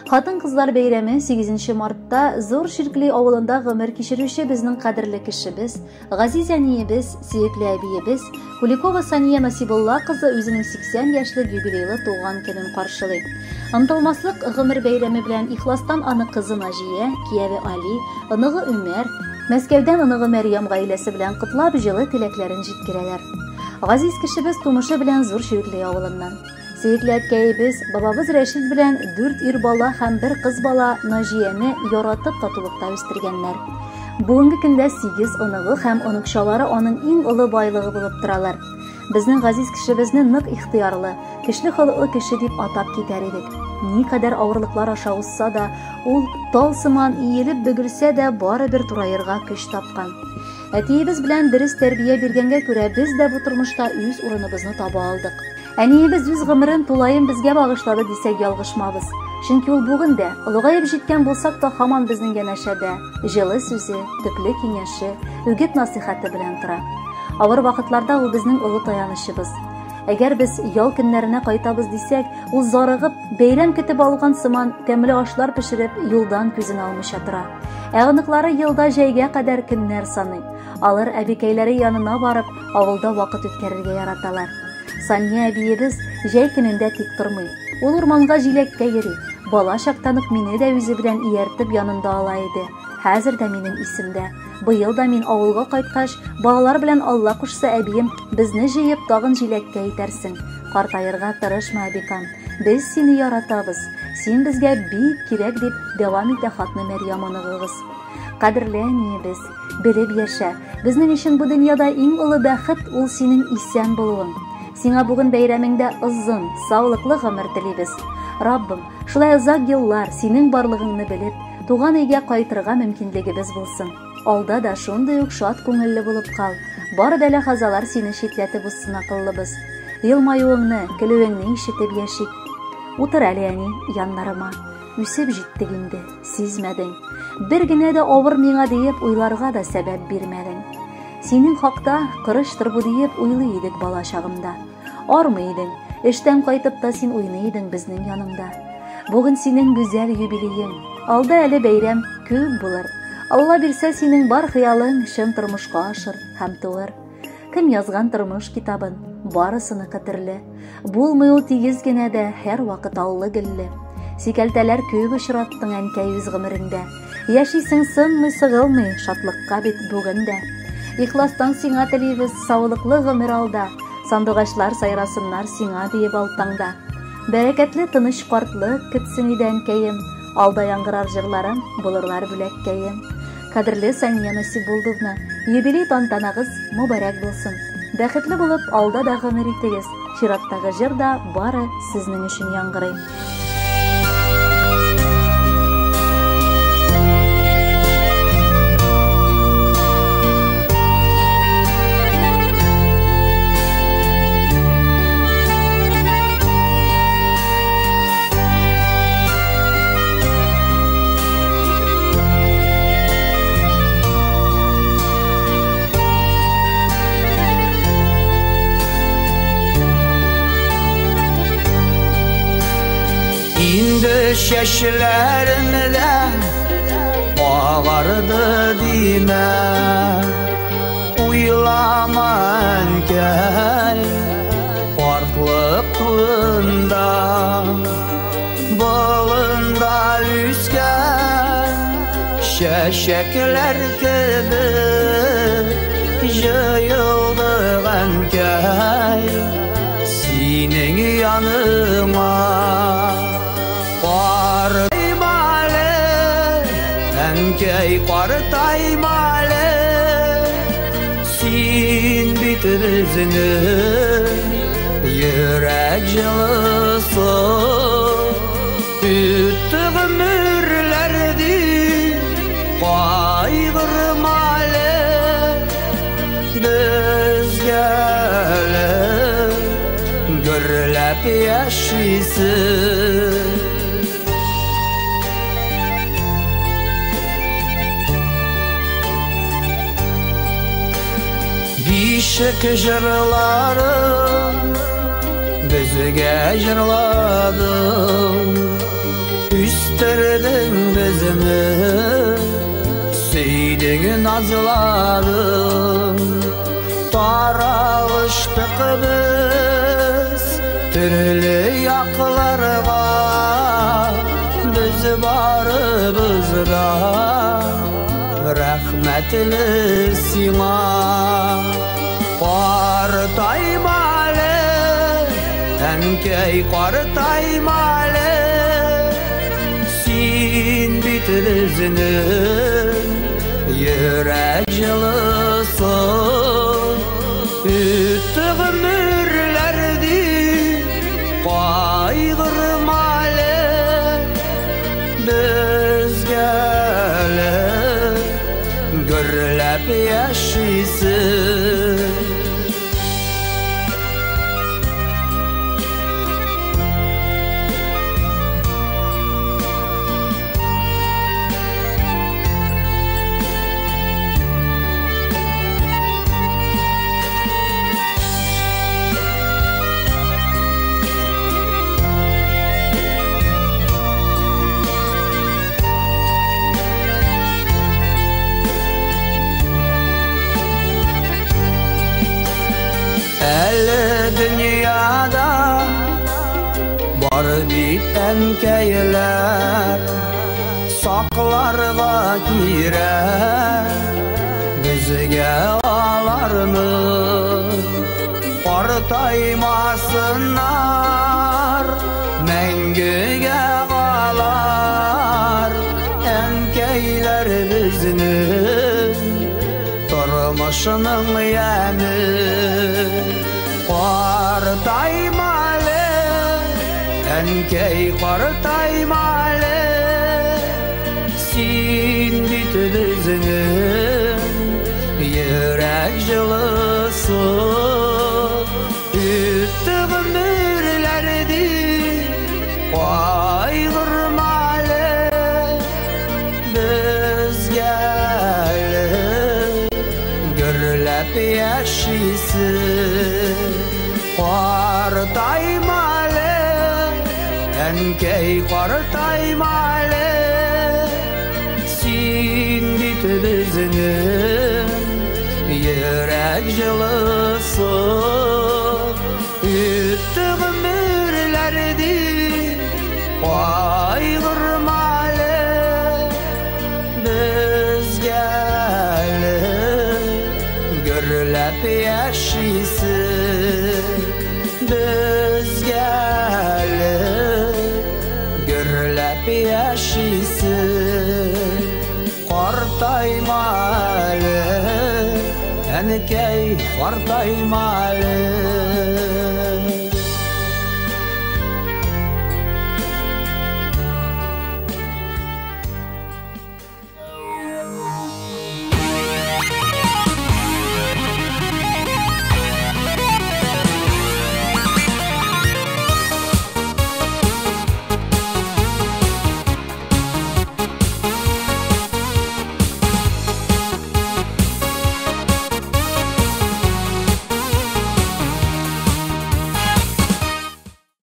Хатын-кызлар бәйрәме 8 мартта Зур Ширкли авылында гомер кичерүче безнең кадерле кешебез, газиз әниебез, сөекле әбиебез Куликова Сания Насибулла кызы үзенең 80 яшьлек юбилейлы туган көнен каршылый. Онытылмаслык гомер бәйрәме белән ихластан аны кызы Наҗия, кияве Али, оныгы Үмәр, Мәскәүдән оныгы Мәрьям гаиләсе белән котлап, җылы теләкләрен җиткерәләр. Газиз кешебез тумышы белән Зур Чиркли авылыннан. Сөекле әткәебез, бабабыз Рәшит белән дүрт ир бала һәм бер кыз бала Наҗияне яратып татулыкта үстергәннәр. Бүгенге көндә сигез оныгы һәм оныкчалары аның иң олы байлыгы булып торалар. Безнең газиз кешебезне нык ихтыярлы, көчле холыклы кеше дип атап китәр идек. Никадәр авырлыклар аша узса да, ул тал сыман иелеп бөгелсә дә, барыбер тураерга көч тапкан. Әтиебез белән дөрес тәрбия биргәнгә күрә без дә бу тормышта үз урыныбызны таба алдык. Әниебез үз гомерен тулаем безгә багышлады дисәк ялгышмабыз. Чөнки ул бүген дә, олыгаеп җиткән булсак та, һаман безнең янәшәдә, җылы сүзе, төпле киңәше, үгет-насыйхаты белән тора. Авыр вакытларда ул безнең олы таянычыбыз. Әгәр без ял көннәренә кайтабыз дисәк, ул зарыгып, бәйрәм көтеп алган сыман тәмле ашлар пешереп, юлдан күзен алмыйча тора. Ә оныклары елда җәйгә кадәр көннәр саный. Алар әбикәйләре янына барып, авылда вакыт үткәрергә яраталар. Сания әбиебез җәй көнендә тик тормый. Ул урманга җиләккә йөри. Бала чактан ук мине дә үзе белән ияртеп янында ала иде. Хәзер дә минем исемдә. Быел да мин авылга кайткач, балалар белән Алла кушса, әбием, безне җыеп тагын җиләккә итәрсең. Картаерга тырышма, әбикам. Без сине яратабыз. Син безгә бик кирәк, дип дәвам итә хатны Мәрьям оныгыгыз. Кадерле әниебез, белеп яшә. Безнең өчен бу дөньяда иң олы бәхет ул синең исән булуың. Сиңа бүген бәйрәмеңдә озын, саулыклы гомер телибез. Раббым, шулай озак еллар синең барлыгыңны белеп, туган өйгә кайтырга мөмкинлегебез булсын. Алда да шундый ук шат күңелле булып кал. Бар бәла-казалар сине читләтеп узсын, акыллыбыз. Елмаюыңны, көлүеңне ишетеп яшик. Утыр әле, әни, яннарыма. Үсеп җиттек инде, сизмәдең. Бер генә дә авыр миңа диеп уйларга да сәбәп бирмәдең. Синең хакта корычтыр бу диеп уйлый идек бала чагымда. Армый идең, эштән кайтып та син уйный идең безнең яныңда. Бүген синең гүзәл юбилеең. Алда әле бәйрәм күп булыр. Алла бирсә, синең бар хыялың чын тормышка ашыр һәм туыр. Кем язган тормыш китабын? Барысыныкы төрле. Булмый ул тигез генә дә, һәрвакыт аллы-гөлле. Сикәлтәләр күп очраттың, әнкәй, үз гомереңдә. Яшисең сынмый, сыгылмый, шатлыкка бит бүген дә. Ихластан сиңа телибез, саулыклы гомер алда. Сандугачлар сайрасыннар сиңа диеп алтаңда. Бәрәкәтле тыныч картлык көтсен иде әнкәем. Алда яңгырар җырларым, булырлар бүләккәем. Кадерле Сания Насибулдовна, юбилей тантанагыз мөбарәк булсын. Бәхетле булып, алда да гомер итегез. Чираттагы җыр да бары сезнең өчен яңгырый. Инде чәчләрем дә агарды димә, уйлама, әнкәй, картлык турында. Болында үскән чәчәкләр кебек җыелдык, әнкәй, синең яныңа. Картайма әле, әнкәй, картайма әле, син бит безнең йөрәк җылысы. Үтте гомерләр дип кайгырма әле, безгә әле гөрләп яшисе. Бишек җырларын безгә җырладың, Үстердең безне, сөйдең, назладың. Таралыштык без төрле якларга, без барыбыз да рәхмәтле сиңа. Картайма әле, әнкәй, картайма әле, син бит безнең йөрәк җылысы. Үтте гомерләр дип кайгырма әле, безгә әле гөрләп яшисе. Әле дөньяда бар бит әнкәйләр, сакларга кирәк безгә аларны. Картаймасыннар, мәңгегә алар, әнкәйләр безнең тормышның яме. Картайма әле, әнкәй, картайма әле, син бит безнең йөрәк җылысы. Үтте гомерләр дип кайгырма әле, безгә әле гөрләп яшисе. Картайма әле, әнкәй, картайма әле, син бит безнең йөрәк җылысы. Үтте гомерләр дип кайгырма әле, безгә әле гөрләп яшисе. Безгә әле гөрләп яшисе. Картайма әле, әнкәй, картайма әле.